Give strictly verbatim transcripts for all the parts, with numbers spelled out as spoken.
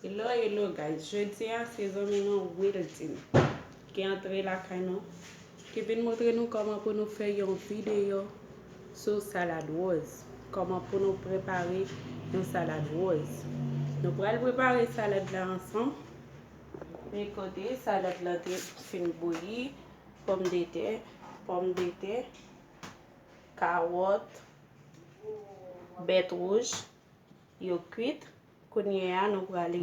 Hello, hello guys, jodi a se zanmi nou Wiltine ki antre lakay nou, ki vin montre nou kòman pou nou fè yon videyo sou salad wòz. Kòman pou nou prepare yon salad wòz. Nou pral prepare salad la ansanm. Men kote salad la te fin bouyi, pòmdetè, pòmdetè, kawòt, bèt wouj, yo kwit. Kounye a, nou pral,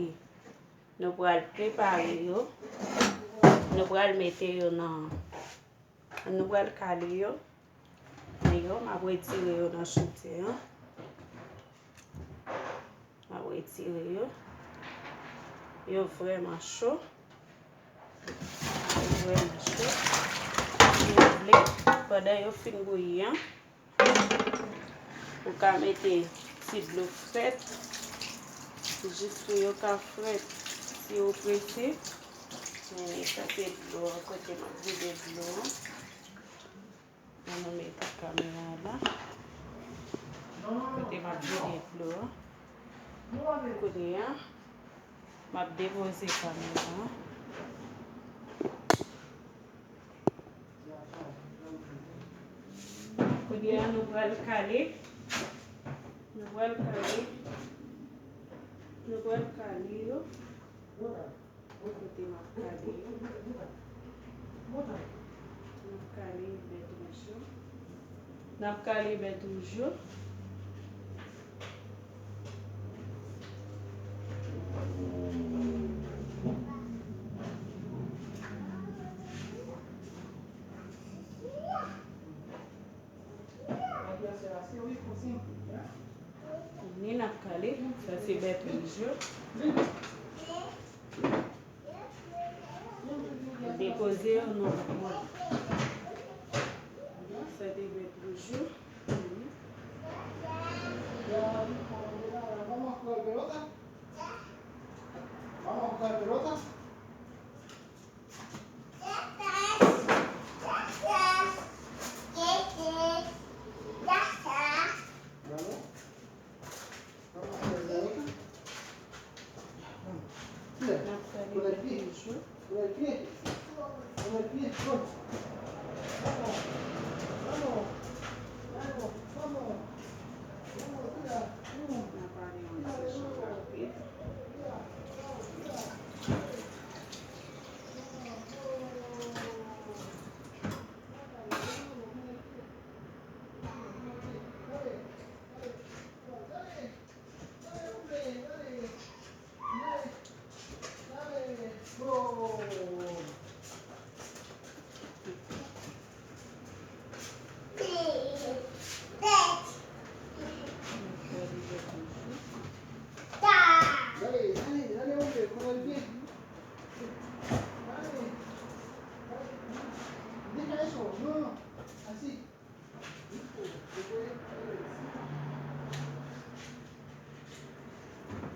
nou pral prepare yo. Nou pral mete yo nan, nou pral kale yo. Men yo, m ap retire yo nan chodyè an. M ap retire yo. Yo vrèman cho. Yo vrèman cho. Si w vle, pandan yo fin bouyi an, ou ka mete ti dlo frèt, jis pou yo ka frèt. Si w prese, men sa se dlo an, kote m ap vide dlo an. Ann nou mete kamera la. Kote m ap vide dlo an. Kounye a, m ap depoze kamera an. Kounye a, nou pral kale. Nou pral kale. Nou pral kale yo. Kote m ap kale yo. M ap kale bèt wouj yo. N ap kale bèt wouj yo. Ni n ap kale, sa se bèt wouj yo. Depoze yo nan bòl. Sa te bèt wouj yo.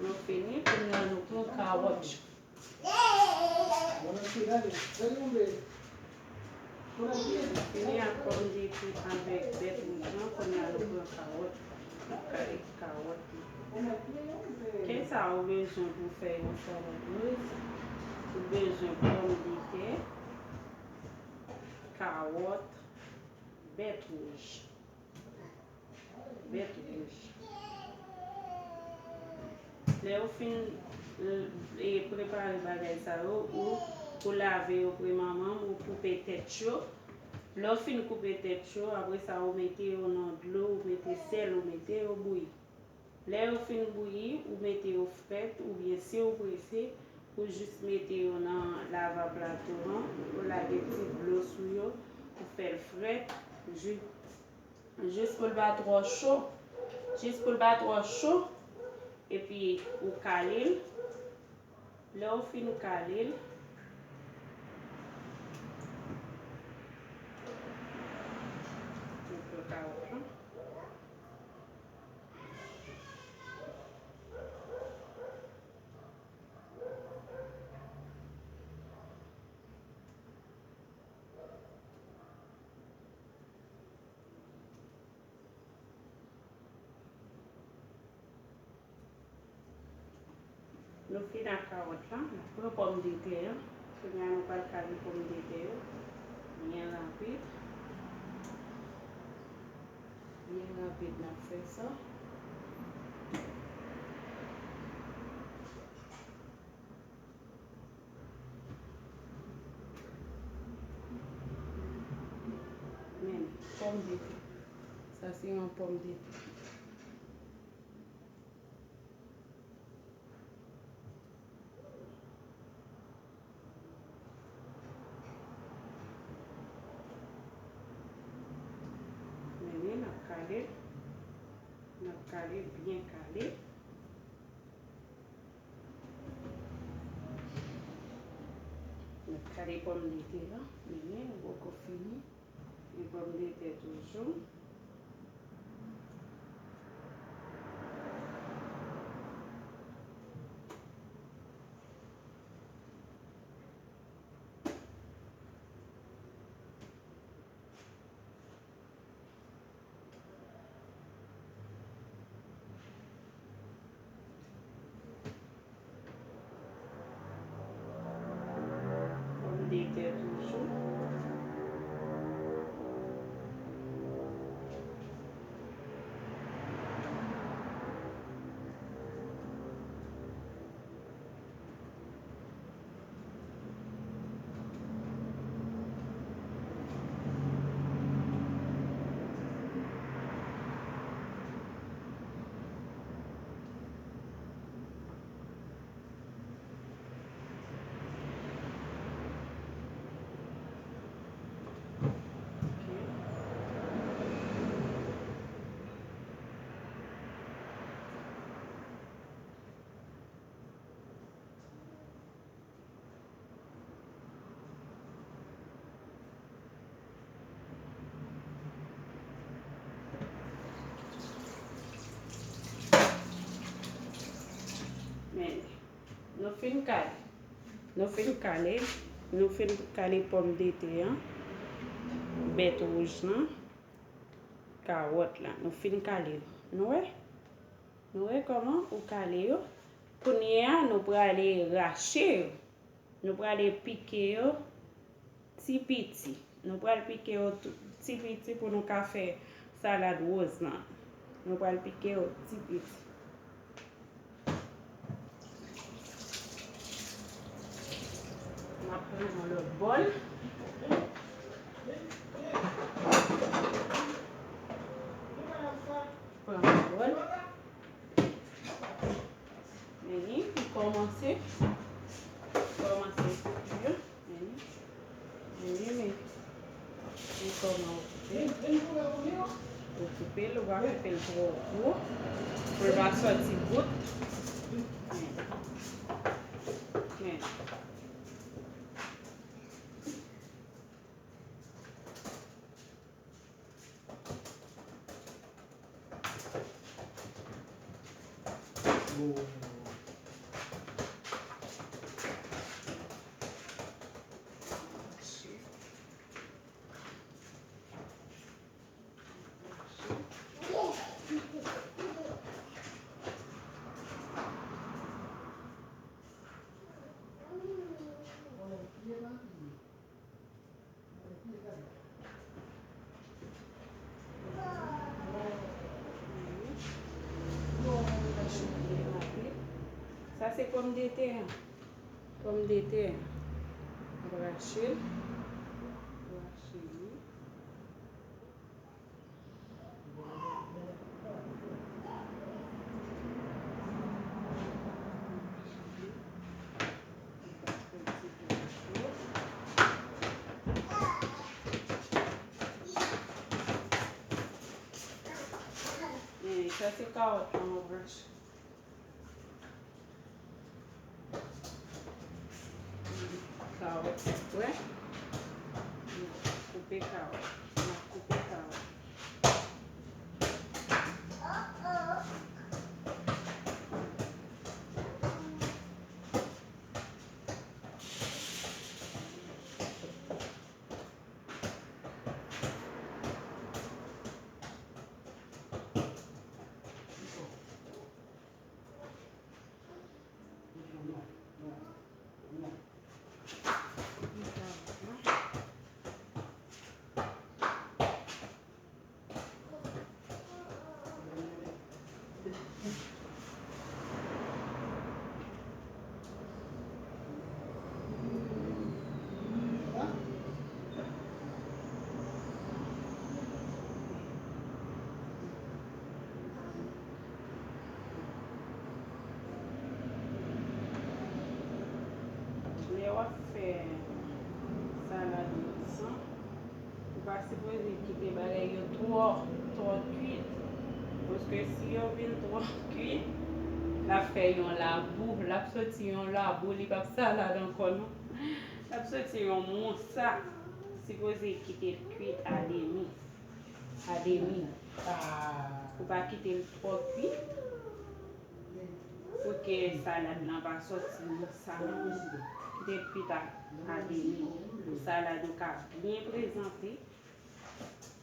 Nou fini, kounye a nou pran kawòt. Fini ak pòmdetè avèk bèt wouj lan, kounye a nou pran kawòt. N ap kale kawòt yo. Kisa ou bezwen pou fè yon salad wòz? Ou bezwen pòmdetè, kawòt, bèt wouj. Bèt wouj. Lè ou fin, e, prepare bagay sa yo, ou, ou lave yo premyèman, ou koupe tèt yo. Lè ou fin koupe tèt yo, apre sa ou mete yo nan dlo, ou mete sèl, ou mete yo bouyi. Lè yo fin bouyi, ou mete yo frèt, oubyen si ou prese, ou jis mete yo nan lavaplato an, ou lage ti dlo sou yo, ou fè l frèt, jis, jis pou l pa twò cho, jis pou l pa twò cho, epi ou kale l. Lè ou fin kale l, ou pran kawòt lan. Nou fin ak kawòt la, n ap pran pòmdetè an. Kounye a nou pral kale pòmdetè yo byen rapid. Byen rapid n ap fè sa. Men, pòmdetè. Sa se yon pòmdetè. Men li, n ap kale. N ap kale, byen kale. N ap kale pòmdetè la. Men li, nou poko fini. Gen pòmdetè toujou. Pòmdetè toujou. Men, nou fin kale. Nou fin kale. Nou fin kale pòmdetè an, bèt wouj lan, kawòt la. Nou fin kale yo. Nou wè? Nou wè kòman ou kale yo? Kounye a, nou prale rache yo. Nou prale pike yo ti piti. Nou pral pike yo tou, ti piti pou nou ka fè salad woz lan. Nou pral pike yo ti piti. M ap pran yon lòt bòl. Pran yon bòl. Men li, li kòmanse, kòmanse koupe yo. Men li, men li, men, men kòman ou koupe. Ou koupe l, ou pa koupe l twò gwo, pou l pa sòti bout. Men, men. Sa se pòmdetè an. Pòmdetè an. Rache l. Rache li. Sa se kawòt lan, yon branch. Kawòt, wè. Koupe kawòt. N ap koupe kawòt. W ap fè salad ou san, ou pa sipoze kite bagay yo twò, twò kwit. Paske si yo vin twò kwit, l ap fè yon labou, l ap soti yon labou, li p ap salad ankò non. L ap soti yon mousa. Sipoze kite l kwit a demi. A demi. Ou pa kite l twò kwi pou ke salad lan pa soti mousa non. Kite l kwit a, a demi. Pou salad ou ka byen prezante.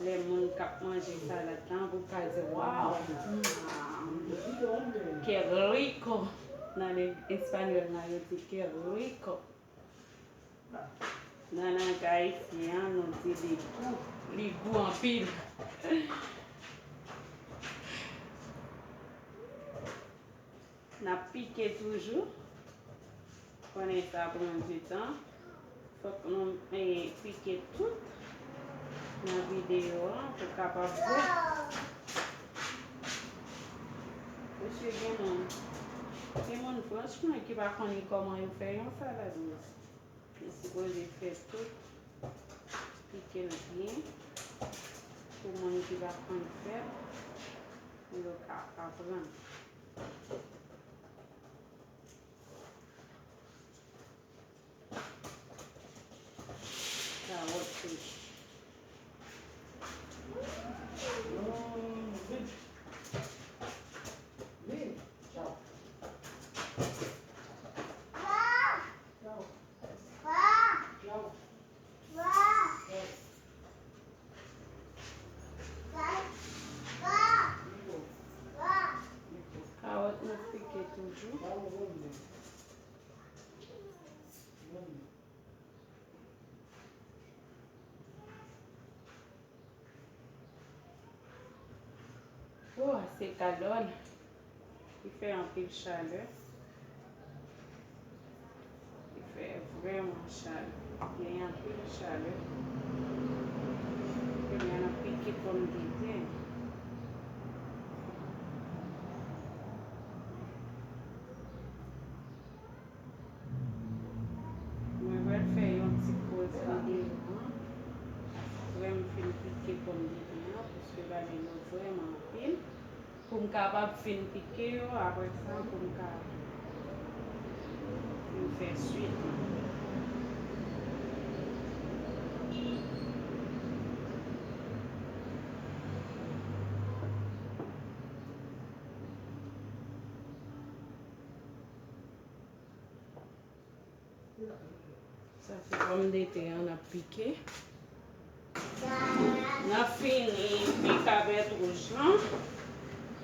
Lè moun k ap manje salad lan, pou ka di, "Waw! Qué rico!" Nan leng espanyòl la, yo di, "Qué rico!" Nan lang ayisyen an, nou di li gou, li gou anpil. N ap pike toujou. Konnen sa pran di tan. Fòk nou, eh, pike tout nan videyo an pou kapab wè. Mesye, gen moun, gen moun franchman ki pa konnen kòman yo fè yon salad wòs. Yo sipoze fè tout, pike l byen pou moun ki pa konn fè l, pou yo ka aprann. Kawòt tou. Kawòt nou pike toujou. Oh, se kalòn. Li fè anpil chalè. Li fè vrèman chalè. Gen anpil chalè. Kounye a n ap pike pòmdetè. Mwen pral fè yon ti poz videyo an. Apre m fin pike pòmdetè an, paske bagay yo vrèman anpil. Pou m kapab fin pike yo, apre sa, pou m ka fin fè swit lan. Sa se pòmdetè an n ap pike. N ap fini pika bèt wouj lan.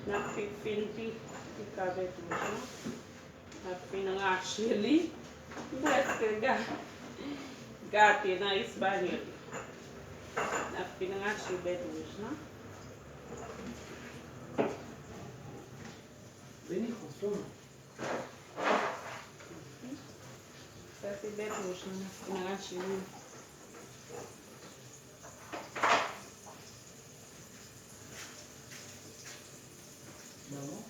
N ap fi-, fin pi-, pika bèt wouj lan. N ap fin rache li. M prèske ga-, gate nan espanyòl. N ap fin rache bèt wouj lan. Vini, konsoman. Sa se bèt wouj lan, n ap fin rache li. Maman?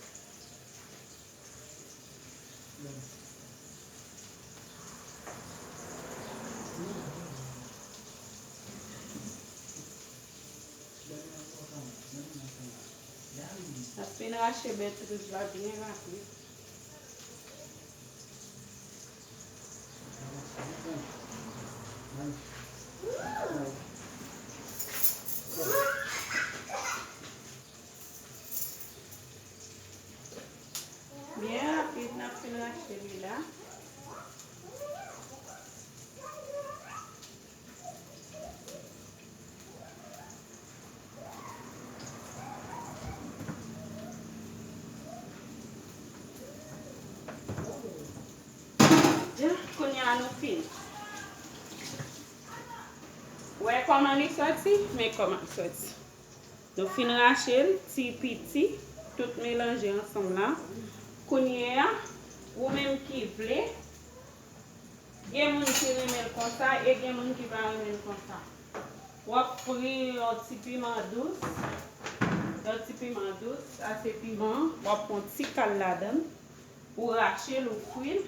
Maman. N ap fin rache bèt wouj la byen rapid. Byen rapid, n ap fin rache li la. Byen, kounye a nou fin. Wè kòman li sòti? Men kòman l sòti. Nou fin rache l ti piti, tout melanje ansanm la. Kounye a, ou menm ki vle, gen moun ki renmen l konsa e gen moun ki pa renmen l konsa. W ap fri yon ti piman dous, yon ti piman dous, ase piman, w ap pran ti kal ladan l, ou rache l, ou fri l.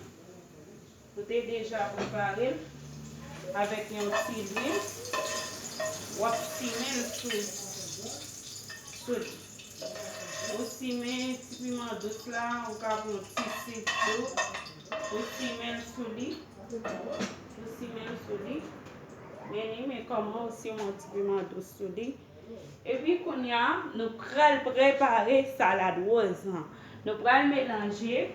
Nou te deja prepare l avèk yon ti lwil. W ap simen l sou, sou li. Ou simen ti piman dous la, ou ka pran ti sik tou. Ou simen l sou li. Ou simen l sou li. Men li, men kòman ou simen yon ti piman dous sou li. Epi kounye a, nou pral prepare salad woz lan. Nou pral melanje.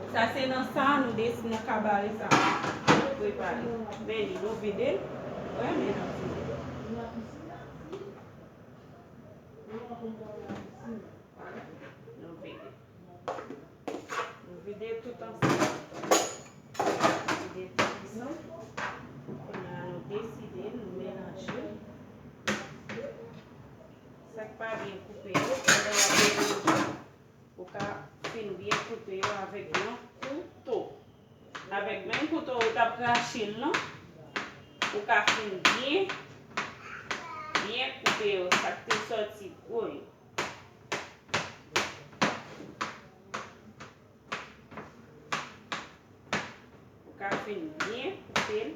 Sa se nan sa nou desi-, nan kabare sa nou prepare. Men li, nou vide l. Wè, men nou vide l. Vide. Nou vide tout ansanm. Vide tout ansanm. Kounye a nou deside, nou melanje. Sa k pa byen koupe yo, pandan w ap melanje, ou ka fin byen koupe yo avèk yon kouto. Avèk menm kouto ou t ap rache l lan, ou ka fin byen, byen koupe yo, sa k te sòti gwo yo. Ou ka fin byen koupe l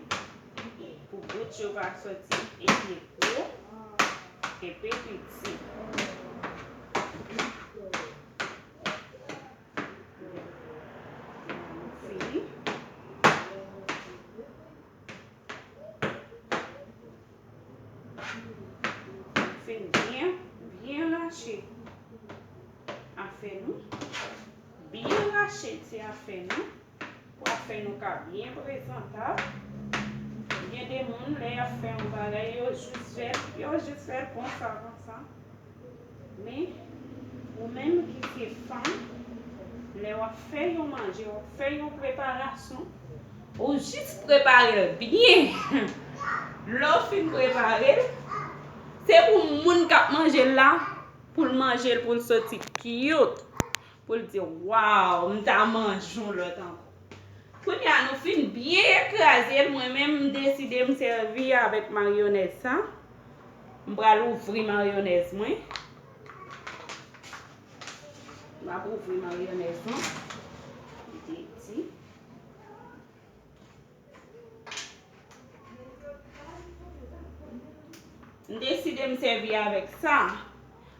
pou bout yo pa sòti enpe gwo, enpe piti. Fini. Fin byen, byen rache afè nou. Byen rache ti afè nou. Pou afè nou ka byen prezantab. Gen de moun, lè y ap fè yon bagay, yo jis fè l, yo jis fè l konsa, konsa. Men, ou menm ki se fanm, lè w ap fè yon manje, w ap fè yon preparasyon, ou jis prepare l byen. Lè w fin prepare l, se pou moun k ap manje l la, pou l manje l, pou l soti cute, pou l di, "Waw, m ta manje yon lòt ankò." Kounye a, nou fin byen kraze l, mwen menm, m deside m sèvi avèk mayonèz sa. M pral ouvri mayonèz mwen. M ap ouvri mayonèz lan. Li te di. M deside m sèvi avèk sa.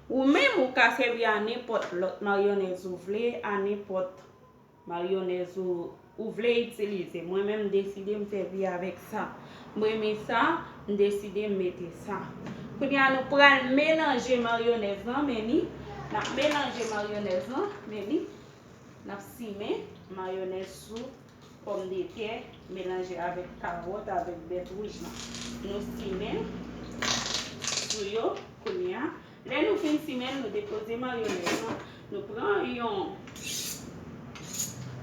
Ou menm, ou ka sèvi a nenpòt lòt mayonèz ou vle, a nenpòt mayonèz ou, ou vle itilize. Mwen menm, m deside m sèvi avèk sa. M renmen sa, m deside m mete sa. Kounye a, nou pral melanje mayonèz lan, men li. N ap melanje mayonèz lan, men li. N ap simen mayonèz sou pòmdetè melanje avèk kawòt, avèk bèt wouj lan. Nou simen sou yo kounye a. Lè nou fin simen, nou depoze mayonèz lan. Nou pran yon,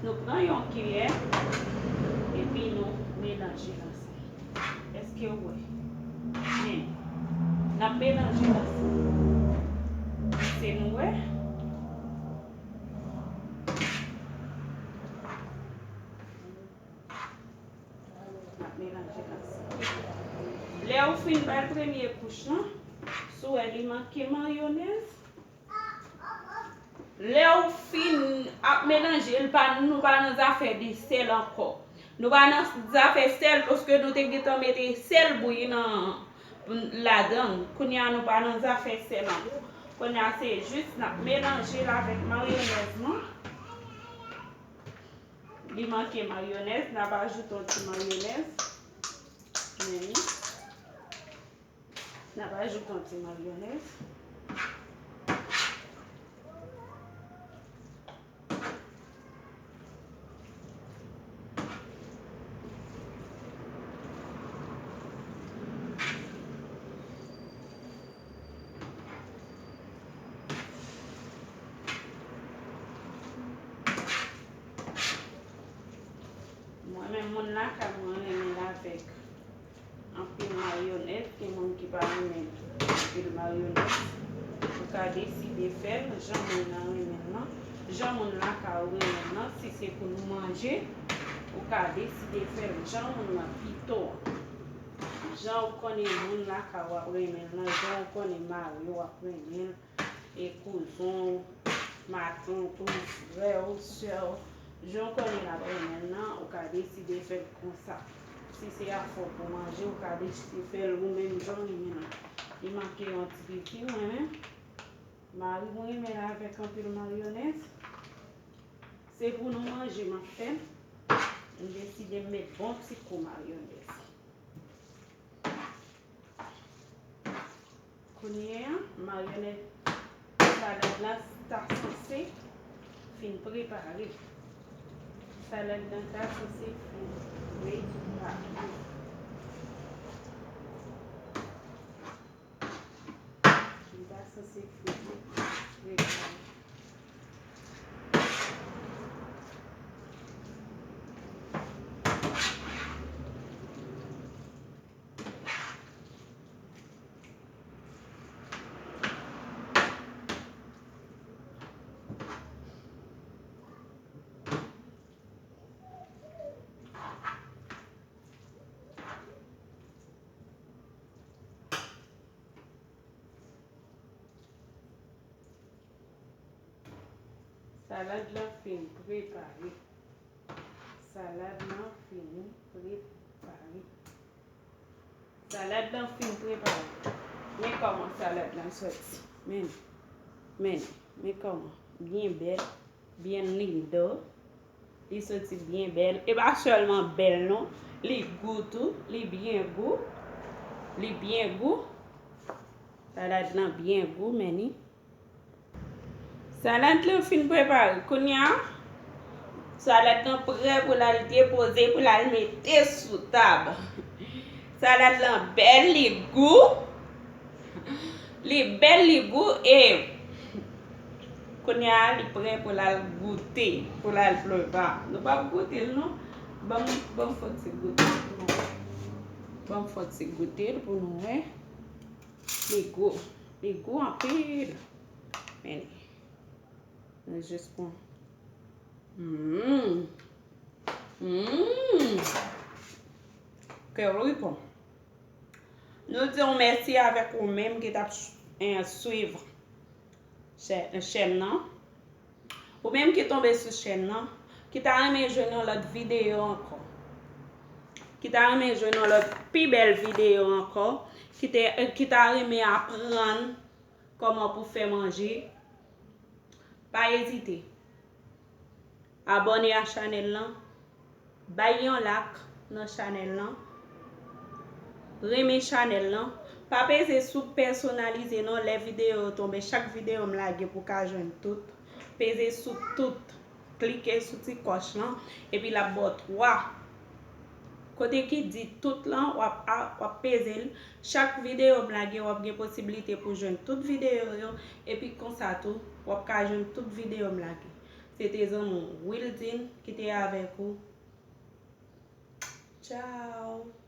nou pran yon kiyè, epi nou melanje l ansanm. Èske w wè? Men, n ap melanje l ansanm. Èske nou wè? N ap melanje l ansanm. Lè ou fin bay premye kouch lan, si w wè li manke mayonèz, lè ou fin ap melanje l, pa, nou pa nan zafè de sèl ankò. Nou pa nan zafè sèl, paske nou te gentan mete sèl bouyi nan, ladan l. Kounye a, nou pa nan zafè sèl ankò. Kounye a, se jis n ap melanje l avèk mayonèz lan. Li manke mayonèz, n ap ajoute yon ti mayonèz. Men li. N ap ajoute yon ti mayonèz. Mwen menm, moun lakay mwen renmen l avèk anpil mayonèz, gen moun ki pa renmen anpil mayonèz. Ou ka deside fè l jan moun nan renmen l lan, jan moun lakay ou renmen l lan. Si se pou nou manje, ou ka deside fè l jan moun nan pito an. Jan ou konnen moun lakay ou ap renmen l lan, jan ou konnen mari w ap renmen l, e kouzen w, matant ou, frè w, sè w, Jan w konnen l ap renmen l nan, ou ka deside fè l konsa. Si se afè w pou manje, ou ka deside fè l ou menm jan w renmen l. Li manke yon ti piti, mwen menm. Mari m renmen l avèk anpil mayonèz. Se pou nou manje m ap fè l. M deside m met bon ti kou mayonèz. Kounye a, mayonèz salad la ta sanse fin prepare. Salad la ta sanse fin prepare. Li ta sanse fin prepare. Salad la fin prepare. Salad la fini prepare. Salad la fin prepare. Men kòman salad la soti. Men, men, men kòman. Byen bèl, byen lindo. Li soti byen bèl. E pa sèlman bèl non. Li gou tou. Li byen gou. Li byen gou. Salad lan byen gou, men ni. Salad lan fin prepare. Kounye a, salad lan prè pou l al depoze, pou l al mete sou tab. Salad lan bèl, li gou. Li bèl, li gou, e kounye a, li prè pou l al goute, pou l al pleva. Nou p ap goute l, non. Ban m, ban m fè yon ti goute l pou nou wè. Ban m fè yon ti goute l pou nou wè. Li gou. Li gou anpil. Men li. Nou jis pran. Mm. Mm. Qué rico. Nou di w mèsi avèk ou menm ki t ap s-, eh, swiv chè-, chèn nan. Ou menm ki tonbe sou chèn nan, ki ta renmen jwenn yon lòt videyo ankò, ki ta renmen jwenn yon lòt pi bèl videyo ankò, ki te, ki ta renmen aprann kòman pou fè manje, pa ezite. Abòne a chanèl lan, bay yon like nan chanèl lan, renmen chanèl lan. Pa peze sou pèsonalize non, lè videyo yo tonbe, chak videyo m lage pou ka jwenn tout. Peze sou tout, klike sou ti kòch lan, epi l ap ba w twa. Kote ki di tout lan, w ap a-, w ap peze l. Chak videyo m lage, w ap gen posiblite pou jwenn tout videyo yo, epi konsa tou, w ap ka jwenn tout videyo m lage. Se te zanmi w Wildine ki te avèk ou. Tchao!